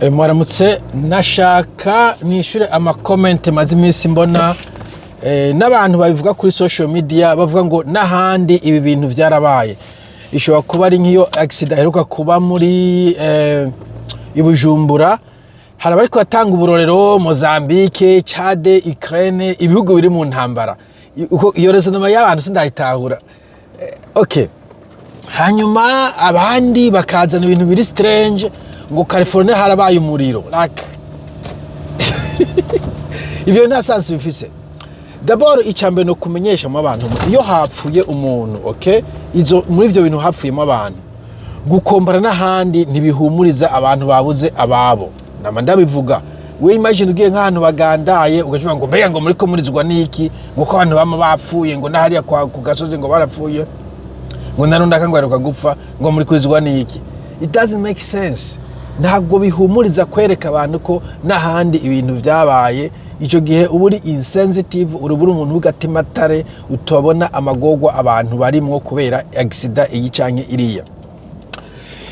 Mwaramutse. Nashaka nishure ama comments maze iminsi mbona n'abantu babivuga kuri social media, bavuga ngo n'ahandi ibi bintu vyarabaye. Ishobora kuba ari nk'iyo accident aheruka kuba muri i Bujumbura. Hari abariko batanga uburorero: Mozambique, Chad, Ukraine, ibihugu biri mu ntambara. Iyo raisonnement y'abantu sindayitahura. Okay, hanyuma abandi bakazana ibintu biri strange, ngo California harabaye umuriro. Like, ivyo nta sens bifise. D'abord, icambere no kumenyesha mu abantu, iyo hapfuye umuntu, okay, izo muri ivyo bintu hapfuyemo abantu, gukombara n'ahandi ntibihumuriza abantu babuze ababo. Nama ndabivuga. We imagine ugiye nk'ahantu bagandaye, ugacuba ngo mbega ngo muriko murizwa n'iki, ngo ko abantu bama bapfuye, ngo n'ahariya ku gasozi ngo barapfuye, ngo narundaka ngo aheruka gupfa, ngo muri kurizwa n'iki? It doesn't make sense. Ntabwo bihumuriza kwereka abantu ko n'ahandi ibintu byabaye. Icyo gihe uba uri insensitive, uri umuntu w'igatimatare, utabona amagorwa abantu barimwo kubera accident iyi canke iriya.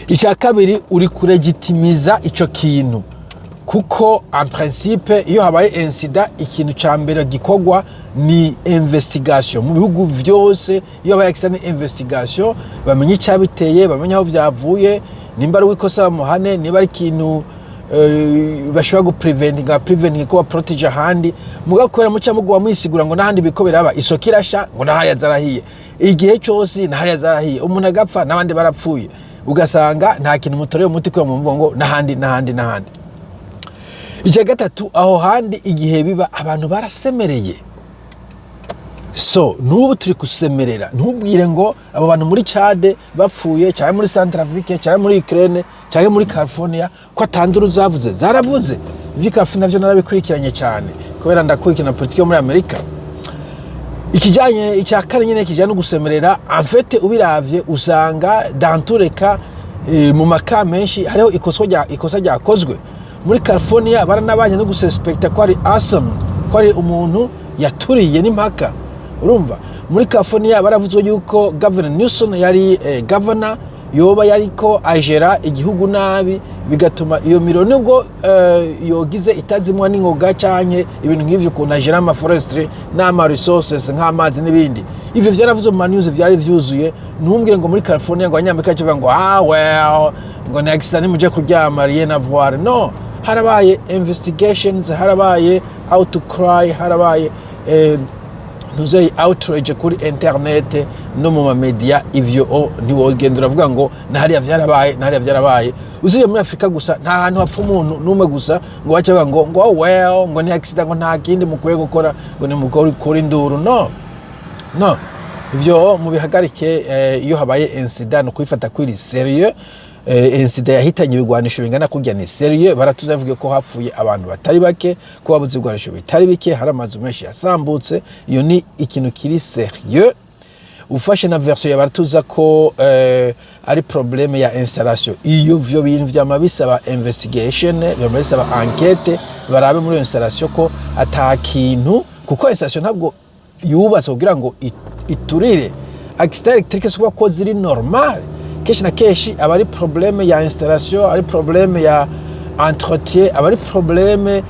Icya kabiri, uri kuregitimiza ico kintu, kuko en principe iyo habaye incident, ikintu ca mbere gikorwa ni investigation. Mu bihugu vyose iyo habaye accident ni investigation, bamenye icyabiteye, bamenye aho vyavuye, nimba ari uwikosa bamuhane, niba ari ikintu bashobora gupreventinga, preventing ko baprotege ahandi. Mugabo kubera muca muguwa mwisigura ngo n'ahandi biko biraba, isoko irasha, ngo n'ahariya zarahiye, igihe cose n'ahariya zarahiye, umuntu agapfa n'abandi barapfuye, ugasanga nta kintu mutoreye umuti kubera mumvuga ngo n'ahandi, n'ahandi, n'ahandi. Icya gatatu, aho handi igihe biba abantu barasemereye. So n'ubu turi gusemerera. Ntubwire ngo abo bantu muri Chad bapfuye, cyangwa muri Centrafrique, cyangwa muri Ukraine, cyangwa muri California, ko atanduru zavuze. Zaravuze. Ivyo California navyo narabikurikiranye cyane, kubera ndakurikirana politiki yo muri Amerika. Ikijanye icya kane nyine kijyanye no gusemerera, en fait ubiravye usanga dans tous les cas, mu maka menshi hariho ikosa ryakozwe. Muri California baranabanye no gususpekta ko ari arson, ko ari umuntu yaturiye n'impaka. Urumva, muri California baravuzwe yuko Governor Newsom yari governor yoba yariko ajera igihugu nabi, bigatuma iyo miro nubwo yogize itazimwa n'ingoga, canke ibintu nk'ivyo, ukuntu ajera ama forestry n'ama resources nk'amazi n'ibindi. Ivyo vyaravuzwe mu ma news, vyari vyuzuye. Ntumbwire ngo muri California ngo Abanyamerika bavuga ngo "Ah well," ngo ni accident, nimuje kuryama, rien à voir. No, harabaye investigations, harabaye outcry, harabaye ntuzeye outrage kuri internet no mu mamedia. Ivyo o ntiwogenda uravuga ngo nahariya vyarabaye, nahariya vyarabaye. Uziye muri Afurika gusa, nta hantu hapfa umuntu n'umwe gusa ngo bace bavuga ngo "Oh well," ngo ni accident, ngo nta kindi mukwiye gukora, ngo ni mukore induru. No, no, ivyo mubihagarike. Iyo habaye incident ni ukubifata kwiri sérieux. Incident yahitanye ibigwanisho bingana kurya ni sérieux. Baratuzavuge ko hapfuye abantu batari bake, ko babuze ibigwanisho bitari bike, hari amazu menshi yasambutse. Iyo ni ikintu kiri sérieux. Ufashe na version ya Baratuza ko ari problème ya installation, iyo vyo bintu vyama bisaba investigation, vyama bisaba enquête, barabe muri iyo installation ko ata kintu, kuko installation ntabwo yubatse kugira ngo iturire. Accident électrique si ko ziri normal, kenshi na kenshi aba ari problème ya installation, ari problème ya entretien, aba ari problème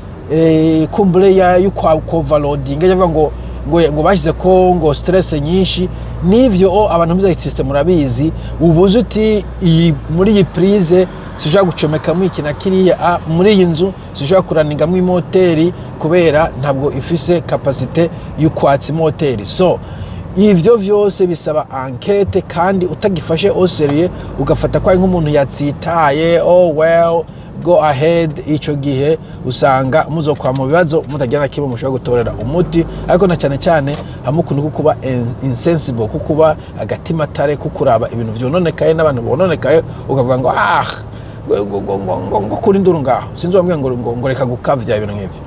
kumbure ya y'ukwa overloading, yavuga ngo bashyize ko ngo stress nyinshi. N'ivyo o abantu muri électricité murabizi. Ubuze uti iyi muri iyi prise sinshobora gucomekamo iki na kiriya, muri iyi nzu sinshobora kuraningamo imoteri kubera ntabwo ifise capacité y'ukwatsa imoteri. So ivyo vyose bisaba enquête, kandi utagifashe au sérieux, ugafata ko ari nk'umuntu yatsitaye, "Oh well, go ahead," ico gihe usanga muzokwa mu bibazo mutagira na kimwe mushobora gutorera umuti. Ariko na cyane cyane hamwe ukuntu ko kuba insensible, ko kuba agatimatare, ko kuraba ibintu vyononekaye n'abantu bononekaye, ukavuga ngo ah, ngo kuri nduru ngaho, sinzi wambwiye ngo reka gukavya, ibintu nk'ivyo.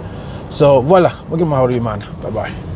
So voilà, mugire amahoro y'Imana. Bye bye.